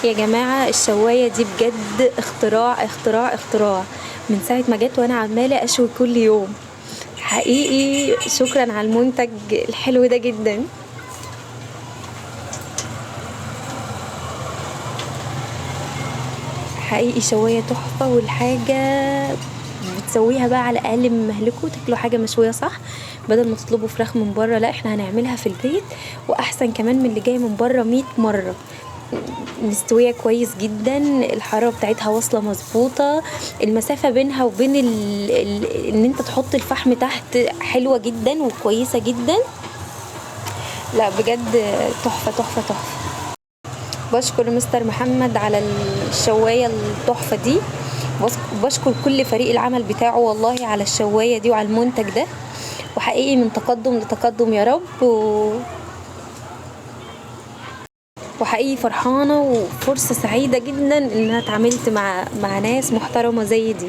يا جماعة الشواية دي بجد اختراع اختراع اختراع، من ساعة ما جت وانا عمالة اشوي كل يوم. حقيقي شكرا على المنتج الحلو ده جدا. حقيقي شواية تحفة، والحاجة بتسويها بقى على اقل من مهلكوا، تاكلوا حاجة مشوية صح بدل ما تطلبوا فراخ من بره. لا احنا هنعملها في البيت، واحسن كمان من اللي جاي من بره 100 مرة. مستوية كويس جدا، الحرارة بتاعتها واصلة مظبوطة، المسافة بينها وبين ان انت تحط الفحم تحت حلوة جدا وكويسة جدا. لا بجد تحفة تحفة تحفة. بشكر مستر محمد على الشواية التحفة دي، بشكر كل فريق العمل بتاعه والله على الشواية دي وعلى المنتج ده، وحقيقي من تقدم لتقدم يا رب. وحقيقي فرحانة وفرصة سعيدة جدا ان انا اتعاملت مع ناس محترمة زي دي.